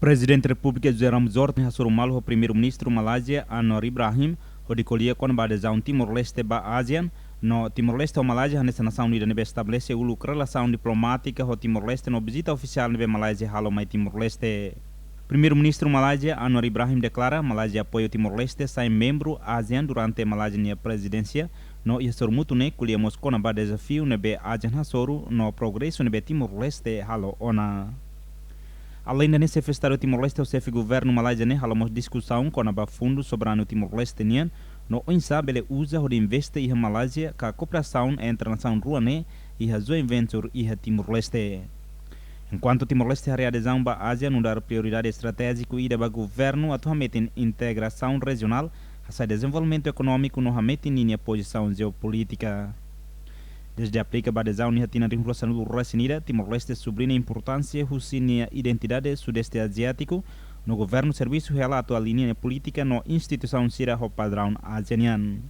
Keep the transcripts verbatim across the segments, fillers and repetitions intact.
Prezidente Repúblika José Ramos Horta hasoru malu ho Primeiru-Ministru Malázia Anwar Ibrahim hodi ko'alia kona-ba adezaun Timor-Leste ba ASEAN, no Timor-Leste ho Malázia hanesan nasaun ida ne'ebé estabelese uluk relasaun diplomátika ho Timor-Leste no vizita ofisiál ne'ebé Malázia halo mai Timor-Leste. Primeiru-Ministru Malázia Anwar Ibrahim deklara Malázia apoia Timor-Leste sai membru ASEAN durante Malázia nia prezidénsia, no iha sorumutu ne'e ko'alia mós kona-ba dezafiu ne'ebé ASEAN hasoru no progresu ne'ebé Timor-Leste halo ona. Aleinde ne'e, Xefe Estadu Timor-Leste ho Xefe Governu Malázia ne'e halo mós diskusaun kona-ba Fundu Soberanu Timor-Leste nian, no oinsá bele uza hodi investe iha Malázia ka kooperasaun entre nasaun rua ne'e iha joint venture iha Timor-Leste. Enkuantu Timor-Leste haree adezaun ba ASEAN nu'udar prioridade estratéjiku ida ba governu atu hametin integrasaun rejionál, hasa'e dezenvolvimentu ekonómiku no hametin ninia pozisaun jeopolítika. Dezde aplika ba adezaun iha tinan rihun rua sanulu resin ida, Timor-Leste subliña importánsia husi nia identidade Sudeste Aziátiku, no governu servisu hela atu aliña nia polítika no instituisaun sira ho padraun ASEAN nian.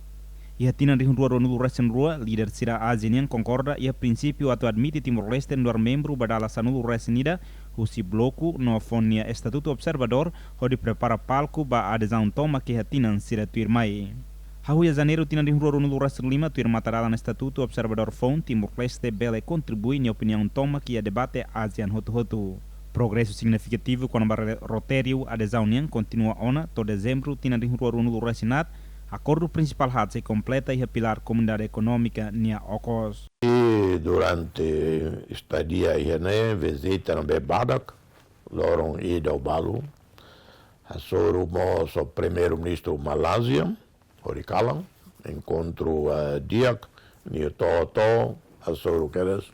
Iha tinan rihun rua ruanulu resin rua, líder sira ASEAN nian konkorda iha prinsípiu atu admite Timor-Leste nu'udar membru ba dala sanulu resin ida husi bloku no fó nia estatutu observadór hodi prepara palku ba adezaun tomak iha tinan sira tuirmai. Hahú iha Janeiru tinan rihun rua ruanulu resin lima, tuir matadalan estatutu observadór foun, Timor-Leste bele kontribui nia opiniaun tomak iha debate ASEAN hotu-hotu. Progresu signifikativu kona-ba re-, roteiru adezaun nian kontinua ona to'o Dezembru tinan rihun rua ruanulu resin haat, akordu prinsipál haat sei kompleta iha pilár Komunidade Ekonómika nia okos. I durante estadia iha ne'e, vizita ne'ebé badak, loron ida ho balu, hasoru mós ho Primeiru-Ministru Malázia, hodi kalan, enkontru, eh, di'ak, nia to'o-to'o, hasoru kedas.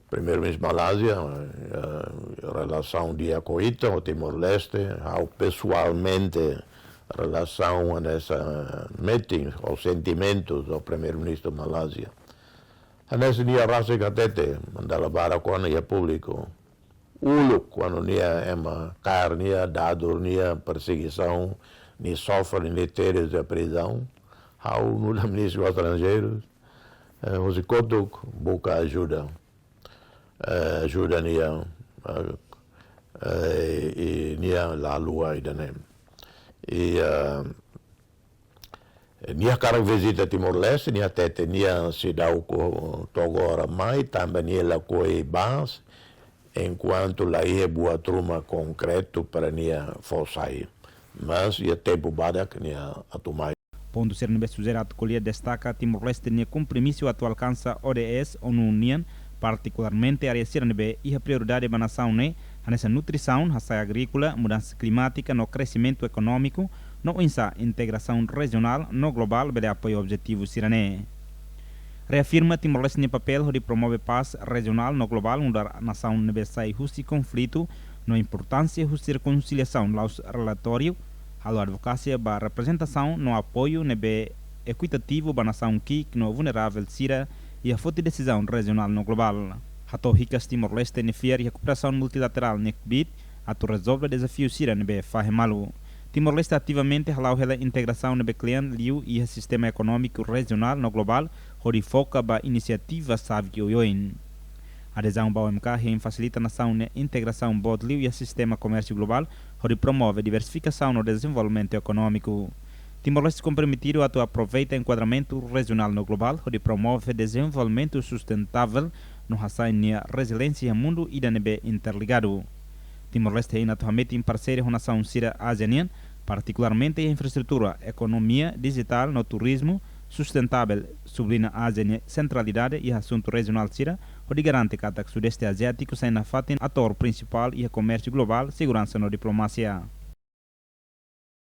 Primeiru-Ministru Malázia, eh, relasaun di'ak ho ita, ho Timor-Leste, ha'u pesoalmente relasaun hanesan metin ho sentimentus ho Primeiru-Ministru Malázia. Hanesan nia rasik hatete, manda la bara kona iha públiku. Uluk, kuandu nia ema kaer nia, dadur nia, persegisaun, nia sofre, nia teres iha prizaun. Ha'u nu'udar Ministru Estranjeirus, eh, husi kotuk buka ajuda. Eh, ajuda nia, eh, eh, i nia la haluha ida-ne'e. I, eh, nia hakarak vizita Timor-Leste, nia hatete nia seidauk to'o agora mai, tanba nia lakohi bá, enkuantu la iha buat ruma konkretu para nia fó sai. Mas iha tempu badak nia atu mai. Pontu sira ne'ebé sujere atu ko'alia destaka Timor-Leste nia kompromisu atu alkansa O D S, ONU nian, partikularmente área sira ne'ebé iha prioridade ba nasaun ne'e, hanesan nutrisaun, hasa'e agríkola, mudansa klimátika no kresimentu ekonómiku, no oinsá integrasaun rejionál no globál bele apoia objetivu sira-ne'e. Reafirma Timor-Leste nia papél hodi promove pás rejionál no globál nu'udar nasaun ne'ebé sai husi konflitu, no importánsia husi rekonsiliasaun la'ós relatóriu, halo advokasia ba reprezentasaun no apoiu ne'ebé ekuitativu ba nasaun ki'ik no vulneravel sira iha foti desizaun rejionál no globál. Hato'o hikas Timor-Leste nia fiar iha kooperasaun multilaterál nia kbiit atu rezolve dezafiu sira ne'ebé fahe malu. Timor-Leste ativamente hala'o hela integrasaun ne'ebé kle'an liu iha sistema ekonómiku rejionál no globál, hodi foka ba inisiativa xave oioin. Adezaun ba O M K hein fasilita nasaun nia integrasaun boot liu iha sistema komérsiu globál, hodi promove diversifikasaun no dezenvolvimentu ekonómiku. Timor-Leste komprometidu atu aproveita enkuadramentu rejionál no globál, hodi promove dezenvolvimentu sustentável, no hasa'e nia reziliénsia iha mundu ida ne'ebé interligadu. Timor-Leste hein atu hametin parseria ho nasaun sira ASEAN nian, partikularmente iha infraestrutura, ekonomia dijitál no turizmu sustentável, subliña ASEAN nia sentralidade iha asuntu rejionál sira, hodi garante katak Sudeste Aziátiku sai nafatin atór prinsipál iha komérsiu globál, seguransa no diplomasia.